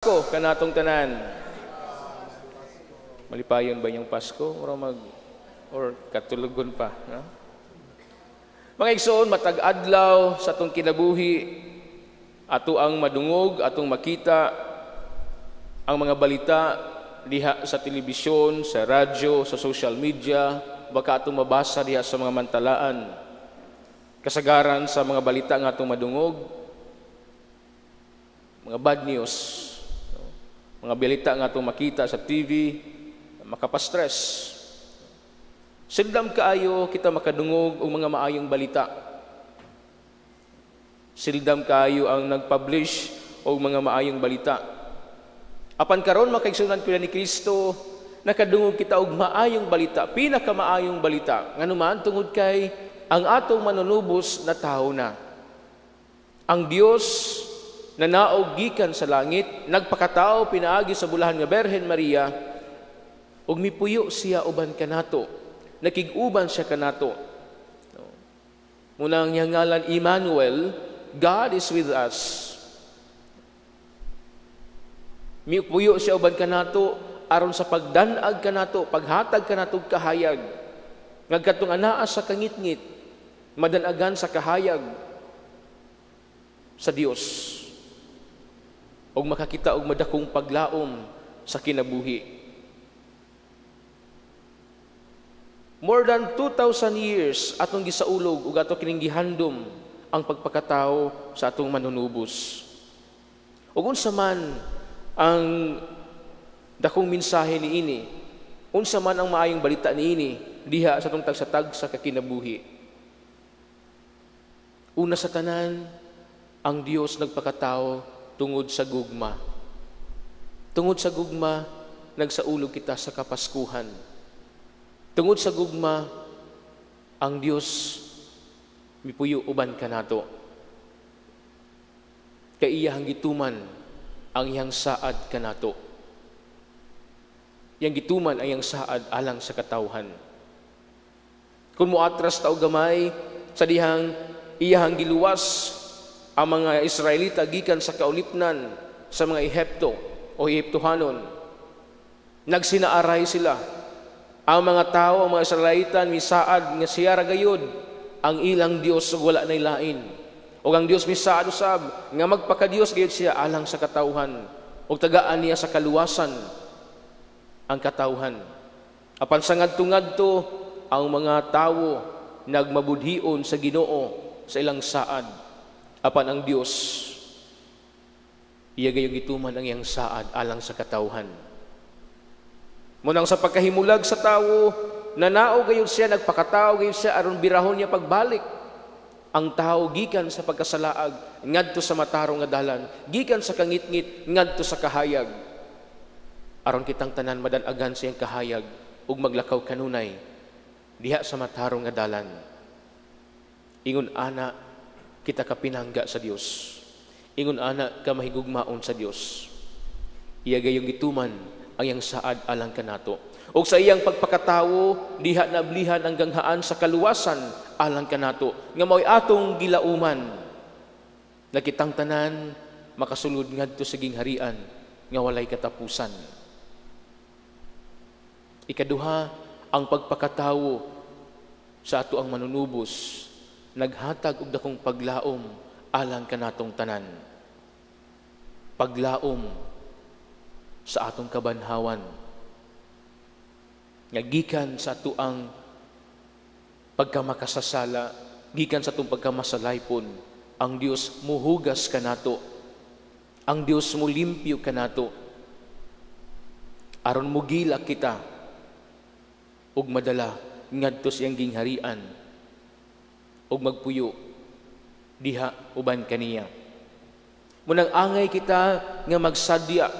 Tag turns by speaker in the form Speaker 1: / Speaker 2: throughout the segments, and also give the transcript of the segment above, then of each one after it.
Speaker 1: Pasko kanatong tanan. Malipayon ba inyong Pasko? Mura mag or katulogon pa, no? Mga igsoon, matag adlaw sa atong kinabuhi, ato ang madungog, atong makita ang mga balita diha sa telebisyon, sa radyo, sa social media, baka atong mabasa diha sa mga mantalaan. Kasagaran sa mga balita nga atong madungog, mga bad news, mga balita nga atong makita sa TV, makapastress. Seldom kaayo kita makadungog og mga maayong balita. Seldom kaayo ang nagpublish og mga maayong balita. Apan karon, mga kaigsuonan ko ni Kristo, nakadungog kita og maayong balita, pinakamaayong balita. Ngano man? Tungod kay ang atong manunubos natawo na. Ang Dios nanaog gikan sa langit, nagpakatao pinaagi sa bulahan nga Berhen Maria, ug mipuyo siya uban kanato. Nakig-uban siya kanato. Mao nang iyang ngalan Emmanuel, God is with us. Mipuyo siya uban kanato aron sa pagdanag kanato, paghatag kanato og kahayag. Nga katong anaa sa kangitngit, madanagan sa kahayag sa Dios og makakita og madakong paglaom sa kinabuhi. More than 2,000 years atong gisaulog ug ato kining gihandom ang pagpakatao sa atong manunubos. Ug unsa man ang dakong mensahe niini, unsa man ang maayong balita niini diha sa atong tagsa-tagsa ka kinabuhi? Una sa tanan, ang Dios nagpakatao tungod sa gugma. Tungod sa gugma, nagsaulog kita sa Kapaskuhan. Tungod sa gugma, ang Dios mipuyo uban kanato. Kay iyang gituman ang iyang saad kanato. Iyang gituman ang iyang saad alang sa katawhan. Kung muatras ta og gamay sa dihang iyang giluwas ang mga Israelita gikan sa kaulipnan sa mga Ehipto o Ehiptohanon, nagsinaaray sila. Ang mga tao, ang mga Israelitan, misaad nga siya ra gayud ang ilang Dios ug wala nay lain. Ug ang Dios misaad usab nga magpakadios gayud siya alang sa katawhan ug tagaan niya sa kaluwasan ang katawhan. Apan sa ngadto-ngadto, ang mga tawo nagmabudhion sa Ginoo sa ilang saad. Apan ang Dios, iya gayong gituman ang iyang saad alang sa katawhan. Mao nang sa pagkahimulag sa tawo, nanao gayud siya, nagpakatao gayud siya aron birahon niya pagbalik ang tao gikan sa pagkasalaag ngadto sa matarong nga dalan, gikan sa kangitngit ngadto sa kahayag. Aron kitang tanan madanagan sa iyang kahayag ug maglakaw kanunay diha sa matarong nga dalan. Ingon ana kita kapinangga sa Dios. Ingon ana ka mahigugmaon sa Dios. Iya gayong gituman ang iyang saad alang kanato. Ug sa iyang pagpakatawo, diha nablihan ang ganghaan sa kaluwasan alang kanato, nga mao'y atong gilauman na kitang tanan makasulod ngadto sa gingharian nga walay katapusan. Ikaduha, ang pagpakatawo sa ato ang manunubos naghatag og dakong paglaom alang kanatong tanan. Paglaom sa atong kabanhawan nga gikan sa atoang pagkamakasasala, gikan sa atong pagkamasalaypon, ang Dios muhugas kanato. Ang Dios mulimpyo kanato. Aron mugila kita ug madala ngadto sa iyang gingharian ug magpuyo diha uban kaniya. Mao nang angay kita nga magsadya,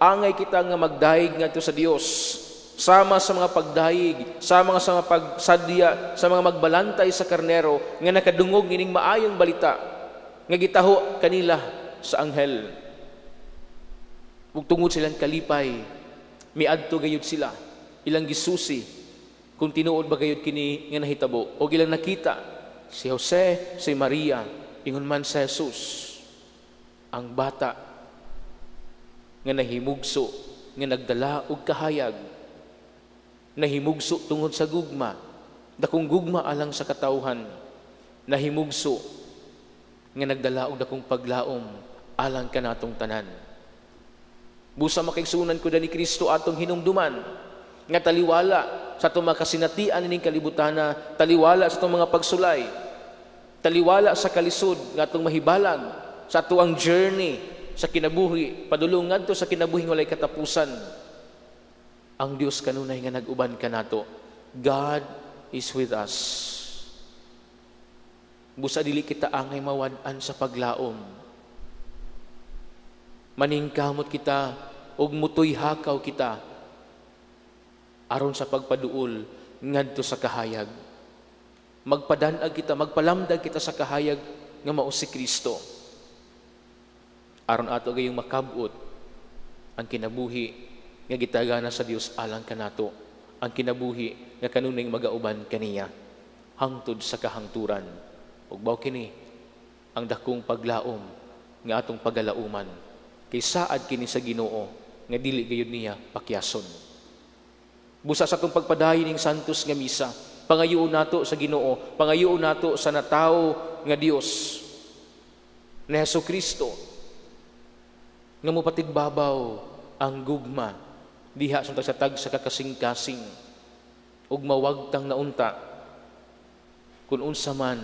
Speaker 1: angay kita nga magdayeg ngadto sa Dios, sama sa mga pagdayeg, sama sa mga pagsadya, sa mga magbalantay sa karnero nga nakadungog nining maayong balita nga gitaho kanila sa anghel. Ug tungod silang kalipay, miadto gayud sila, ilang gisusi kung tinuod ba gayud kini nga nahitabo, og ilang nakita si Jose, si Maria, ingon man sa Jesus, ang bata Nga nahimugso, nga nagdala og kahayag. Nahimugso tungod sa gugma, dakong gugma alang sa katawhan. Nahimugso nga nagdala og dakong paglaom alang kanatong tanan. Busa, mga kaigsuonan ko, ni Kristo atong hinumduman nga taliwala sa atong mga kasinatian ining kalibutana, taliwala sa atong mga pagsulay, taliwala sa kalisod nga atong mahibalag sa atoang journey sa kinabuhi, padulong ngadto sa kinabuhi walay katapusan. Ang Dios kanunay nga nag-uban kanato. God is with us. Busa dili kita angay mawad-an sa paglaom. Maningkamot kita ug mutuy hakaw kita aron sa pagpaduol ngadto sa kahayag. Magpadanag kita, magpalamdag kita sa kahayag nga mao si Kristo, aron ato gayong makabot ang kinabuhi nga gitagana sa Dios alang kanato, ang kinabuhi nga kanunay magauban kaniya hangtod sa kahangturan. Ug mao kini ang dakong paglaom nga atong pagalauman, kay saad kini sa Ginoo nga dili gayud niya pakyason. Busa sa atong pagpadayon ning Santos nga Misa, pangayoon nato sa Ginoo, pangayoon nato sa natawo nga Dios na Hesus Kristo nga mopatigbabaw ang gugma diha sa tag sa kakasing-kasing ug mawagtang na unta kung unsa man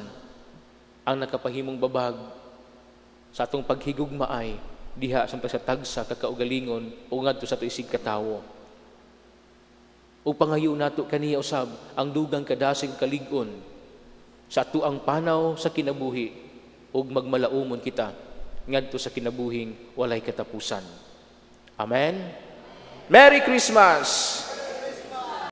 Speaker 1: ang nakapahimong babag sa atong paghigugmaay diha sa tagsa kakaugalingon o ngadto sa ato isig katawo. Ug pangayo nato kaniya usab ang dugang kadasig, kalig-on sa atoang panaw sa kinabuhi ug magmalaumon kita ngadto sa kinabuhing walay katapusan. Amen. Merry Christmas!